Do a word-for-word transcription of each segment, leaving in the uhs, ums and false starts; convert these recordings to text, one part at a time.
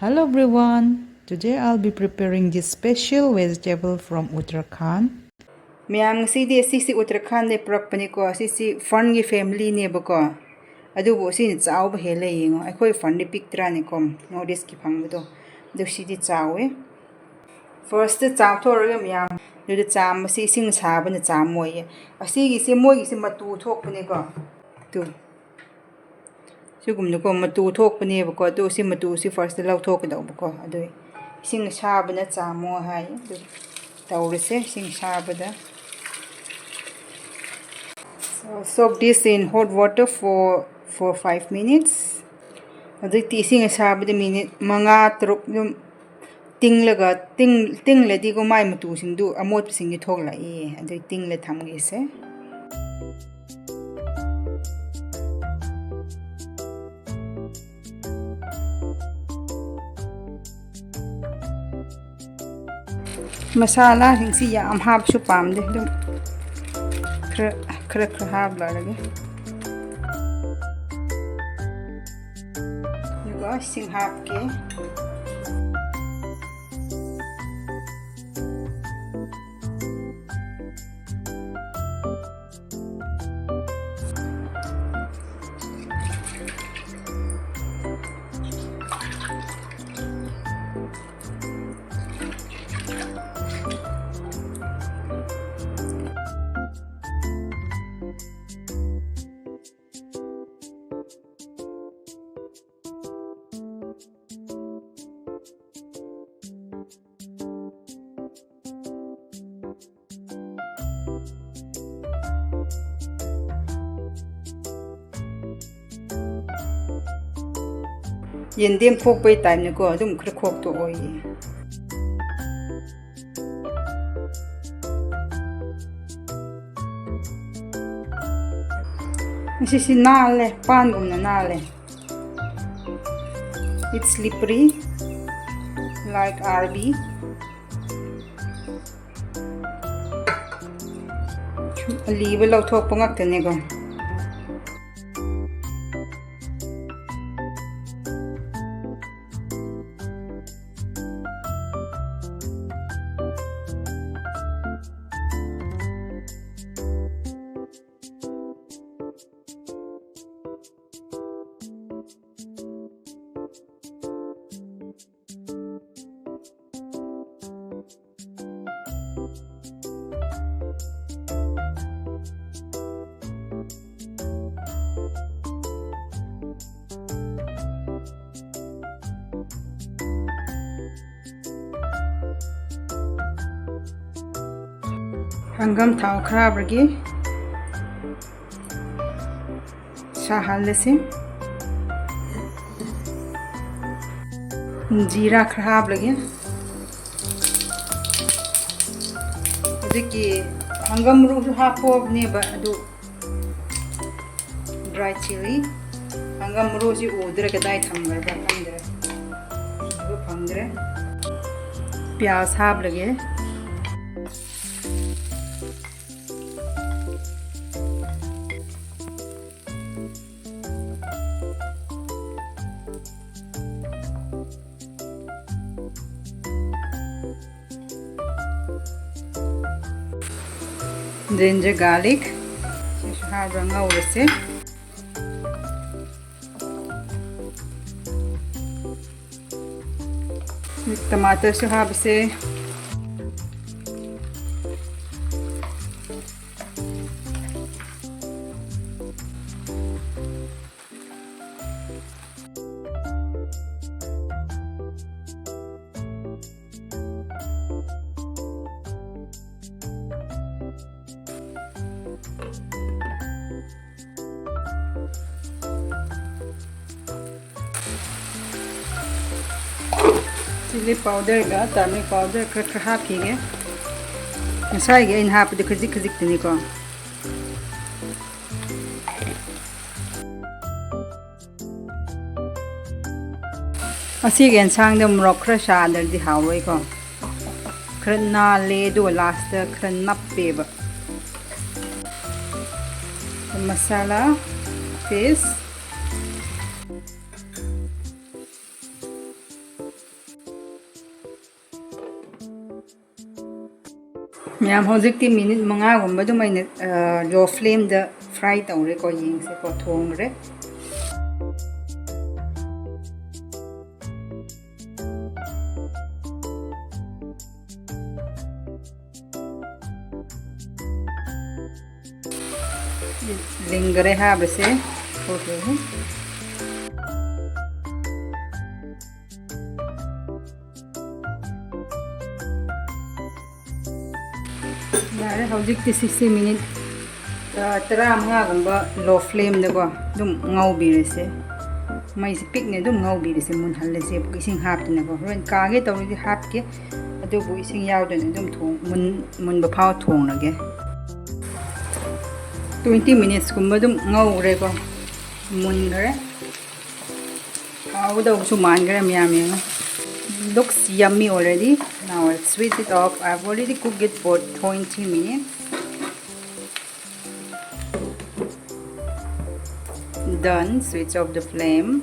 Hello everyone, today I'll be preparing this special vegetable from Uttarakhand. ꯃꯌꯥꯝ, ꯉꯁꯤꯗꯤ ꯑꯁꯤꯁꯤ ꯎꯠꯇꯔꯈꯥꯟꯗꯩ ꯄꯨꯔꯛꯄꯅꯤꯀꯣ꯫ ꯑꯁꯤꯁꯤ ꯐꯔꯟꯒꯤ ꯐꯦꯃꯤꯂꯤꯅꯦꯕꯀꯣ, ꯑꯗꯨꯕꯨ ꯑꯁꯤꯅ ꯆꯥꯎꯕ ꯍꯦꯜꯂꯦ꯫ ꯌꯦꯡꯉꯣ, ꯑꯩꯈꯣꯏ ꯐꯔꯟꯗꯤ ꯄꯤꯛꯇ꯭ꯔꯥꯅꯦꯀꯣ, ꯅꯣꯔꯠ ꯏꯁꯀꯤ ꯐꯪꯕꯗꯣ, ꯑꯗꯨ ꯁꯤꯗꯤ ꯆꯥꯎꯋꯦ꯫ ꯐꯥꯔꯁꯇ ꯆꯥꯝꯊꯣꯛꯑꯔꯒ ꯃꯌꯥꯝ, ꯑꯗꯨꯗ ꯆꯥꯝꯕꯁꯤ ꯏꯁꯤꯡ ꯁꯥꯕꯅ ꯆꯥꯝꯃꯣꯏꯌꯦ꯫ ꯑꯁꯤꯒꯤꯁꯦ, ꯃꯣꯏꯒꯤꯁꯦ ꯃꯇꯨ ꯊꯣꯛꯄꯅꯦꯀꯣ꯫ ꯇꯨ, ꯁꯤꯒꯨꯝꯅꯀꯣ ꯃꯇꯨ ꯊꯣꯛꯄꯅꯦꯕꯀꯣ꯫ ꯑꯗꯨ ꯁꯤ ꯃꯇꯨꯁꯤ ꯐꯥꯔꯁꯇ ꯂꯧꯊꯣꯛꯀꯗꯧꯕꯀꯣ꯫ ꯑꯗꯨ ꯏꯁꯤꯡ ꯑꯁꯥꯕꯅ ꯆꯥꯝꯃꯣ ꯍꯥꯏ꯫ ꯑꯗꯨ ꯇꯧꯔꯁꯦ, ꯏꯁꯤꯡ ꯑꯁꯥꯕꯗ꯫ So, soak this in hot water for, for five minutes. ꯍꯧꯖꯤꯛꯇꯤ ꯏꯁꯤꯡ ꯑꯁꯥꯕꯗ ꯃꯤꯅꯤꯠ ꯃꯉꯥ ꯇꯔꯨꯛ ꯑꯗꯨꯝ ꯇꯤꯡꯂꯒ, ꯇꯤꯡ-, ꯇꯤꯡꯂꯗꯤꯀꯣ ꯃꯥꯏ ꯃꯇꯨꯁꯤꯡꯗꯨ, ꯑꯃꯣꯠꯄꯁꯤꯡꯗꯨ ꯊꯣꯛꯂꯛꯏ꯫ ꯑꯗꯨ ꯇꯤꯡꯂ ꯊꯝꯒꯦꯁꯦ꯫ ꯃꯁꯥꯂꯥꯁꯤꯡꯁꯤ ꯌꯥꯝ ꯍꯥꯞꯄꯁꯨ ꯄꯥꯝꯗꯦ, ꯑꯗꯨꯝ ꯈꯔ, ꯈꯔ, ꯈꯔ ꯍꯥꯞꯂꯔꯒꯦ꯫ ꯑꯗꯨꯒ ꯏꯁꯤꯡ ꯍꯥꯞꯀꯦ꯫ ꯌꯦꯟꯗꯦꯝ ꯊꯣꯛꯄꯩ ꯇꯥꯏꯞꯅꯀꯣ, ꯑꯗꯨꯝ ꯈꯔ ꯈꯣꯛꯇꯣꯛꯑꯣꯌꯦ꯫ ꯉꯁꯤꯁꯤ ꯅꯥꯜꯂꯦ, ꯄꯥꯟꯒꯨꯝꯅ ꯅꯥꯜꯂꯦ꯫ It's slippery, like ꯑꯥꯔꯕꯤ꯫ ꯑꯂꯤꯕ ꯂꯧꯊꯣꯛꯄ ꯉꯥꯛꯇꯅꯦꯀꯣ꯫ ꯍꯪꯒꯥꯝ ꯊꯥꯎ ꯈꯔ ꯍꯥꯞꯂꯒꯦ꯫ ꯁꯥꯍꯜꯂꯁꯤ꯫ ꯖꯤꯔꯥ ꯈꯔ ꯍꯥꯞꯂꯒꯦ꯫ ꯍꯧꯖꯤꯛꯀꯤ ꯍꯪꯒꯥꯝ ꯃꯔꯨꯁꯨ ꯍꯥꯞꯄꯣꯕꯅꯦꯕ, ꯑꯗꯨ dry chilli, ꯍꯪꯒꯥꯝ ꯃꯔꯨꯁꯤ ꯎꯗ꯭ꯔꯦ, ꯀꯗꯥꯏ ꯊꯝꯈ꯭ꯔꯕ꯭ꯔꯥ ꯈꯪꯗ꯭ꯔꯦ, ꯊꯤꯕ ꯐꯪꯗ꯭ꯔꯦ꯫ ꯄꯤꯌꯥꯁ ꯍꯥꯞꯂꯒꯦ꯫ Ginger garlic ꯁꯤꯁꯨ ꯍꯥꯞꯄꯒ ꯉꯧꯔꯁꯦ꯫ Tomato ꯁꯨ ꯍꯥꯞꯄꯁꯦ꯫ Chilli powder ꯒ turmeric powder ꯈꯔ ꯈꯔ ꯍꯥꯞꯈꯤꯒꯦ꯫ ꯉꯁꯥꯏꯒꯤ ꯑꯩꯅ ꯍꯥꯞꯄꯗꯤ ꯈꯖꯤꯛ ꯈꯖꯤꯛꯇꯅꯤꯀꯣ꯫ ꯑꯁꯤꯒꯤ ꯑꯦꯟꯁꯥꯡꯗ ꯃꯣꯔꯣꯛ ꯈꯔ ꯁꯥꯗ꯭ꯔꯗꯤ ꯍꯥꯎꯔꯣꯏꯀꯣ꯫ ꯈꯔ ꯅꯥꯜꯂꯦ, ꯑꯗꯨꯒ last ꯈꯔ ꯅꯞꯄꯦꯕ꯫ Masala paste꯫ ꯃꯌꯥꯝ, ꯍꯧꯖꯤꯛꯇꯤ ꯃꯤꯅꯤꯠ ꯃꯉꯥꯒꯨꯝꯕ ꯑꯗꯨꯝ ꯑꯩꯅ, ꯑ, low flame ꯗ fry ꯇꯧꯔꯦꯀꯣ꯫ ꯌꯦꯡꯁꯦꯀꯣ, ꯊꯣꯡꯈ꯭ꯔꯦ꯫ ꯂꯤꯡꯈꯔꯦ ꯍꯥꯏꯕꯁꯦ꯫ ꯊꯣꯛꯈ꯭ꯔꯦ꯫ ꯌꯥꯔꯦ, ꯍꯧꯖꯤꯛꯇꯤ ꯁꯤꯁꯦ ꯃꯤꯅꯤꯠ ꯇꯔꯥꯃꯉꯥꯒꯨꯝꯕ ꯂꯣ ꯐ꯭ꯂꯦꯝꯗꯀꯣ ꯑꯗꯨꯝ ꯉꯧꯕꯤꯔꯁꯦ꯫ ꯃꯩꯁꯦ ꯄꯤꯛꯅ ꯑꯗꯨꯝ ꯉꯧꯕꯤꯔꯁꯦ, ꯃꯨꯟꯍꯜꯂꯁꯦ, ꯏꯁꯤꯡ ꯍꯥꯞꯇꯅꯀꯣ꯫ ꯍꯣꯔꯦꯟ ꯀꯥꯒꯦ ꯇꯧꯔꯗꯤ ꯍꯥꯞꯀꯦ, ꯑꯗꯨꯕꯨ ꯏꯁꯤꯡ ꯌꯥꯎꯗꯅ ꯑꯗꯨꯝ ꯊꯣꯡ-, ꯃꯨꯟ-, ꯃꯨꯟꯕ ꯐꯥꯎ ꯊꯣꯡꯂꯒꯦ꯫ Twenty minutes ꯀꯨꯝꯕ ꯑꯗꯨꯝ ꯉꯧꯔꯦꯀꯣ, ꯃꯨꯟꯈ꯭ꯔꯦ꯫ ꯍꯥꯎꯒꯗꯧꯕꯁꯨ ꯃꯥꯟꯈ꯭ꯔꯦ ꯃꯌꯥꯝ, ꯌꯦꯡꯉꯣ꯫ Looks yummy already. Now I'll switch it off. I've already cooked it for twenty minutes. Done. Switch off the flame.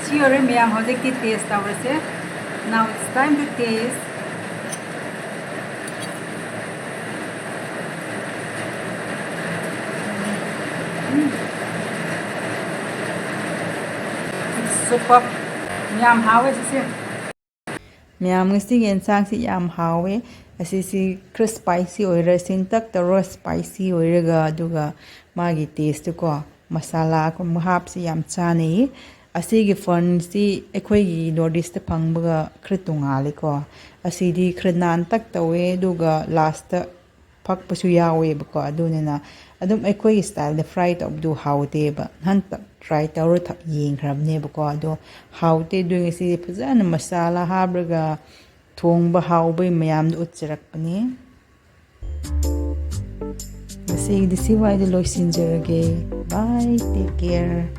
ꯁꯤ ꯑꯣꯏꯔꯦ ꯃꯌꯥꯝ, ꯍꯧꯖꯤꯛꯇꯤ taste ꯇꯧꯔꯁꯦ꯫ Now it's time to taste. Um. It's superb. ꯌꯥꯝ ꯍꯥꯎꯋꯦ ꯁꯤꯁꯦ꯫ ꯃꯌꯥꯝ, ꯉꯁꯤꯒꯤ ꯌꯦꯟꯁꯥꯡꯁꯤ ꯌꯥꯝ ꯍꯥꯎꯋꯦ꯫ ꯑꯁꯤꯁꯤ ꯈꯔ spicy ꯑꯣꯏꯔꯦ, ꯁꯤꯟꯇꯛ ꯇꯧꯔ spicy ꯑꯣꯏꯔꯒ, ꯑꯗꯨꯒ ꯃꯥꯒꯤ taste ꯀꯣ, ꯃꯁꯥꯂꯥꯒꯨꯝꯕ ꯍꯥꯞꯁꯤ ꯌꯥꯝ ꯆꯥꯅꯩ꯫ ꯑꯁꯤꯒꯤ fernꯁꯤ ꯑꯩꯈꯣꯏꯒꯤ North Eastꯇ ꯐꯪꯕꯒ ꯈꯔ ꯇꯣꯡꯉꯥꯜꯂꯤꯀꯣ꯫ ꯑꯁꯤꯗꯤ ꯈꯔ ꯅꯥꯟꯇꯛ ꯇꯧꯋꯦ, ꯑꯗꯨꯒ lastꯇ ꯐꯛꯄꯁꯨ ꯌꯥꯎꯋꯦꯕꯀꯣ꯫ ꯑꯗꯨꯅꯤꯅ ꯑꯗꯨꯝ ꯑꯩꯈꯣꯏꯒꯤ styleꯗ fry ꯇꯧꯕꯗꯨ ꯍꯥꯎꯇꯦꯕ꯫ ꯍꯟꯇꯛ try ꯇꯧꯔ ꯊꯛ-, ꯌꯦꯡꯈ꯭ꯔꯕꯅꯦꯕꯀꯣ꯫ ꯑꯗꯣ ꯍꯥꯎꯇꯦ꯫ ꯑꯗꯨ ꯉꯁꯤꯗꯤ ꯐꯖꯅ ꯃꯁꯥꯂꯥ ꯍꯥꯞꯂꯒ ꯊꯣꯡꯕ ꯍꯥꯎꯕꯒꯤ ꯃꯌꯥꯝꯗꯣ ꯎꯠꯆꯔꯛꯄꯅꯤ꯫ ꯉꯁꯤꯒꯤꯗꯤ ꯁꯤ ꯋꯥꯏꯗ ꯂꯣꯏꯁꯤꯟꯖꯔꯒꯦ꯫ Bye, take care꯫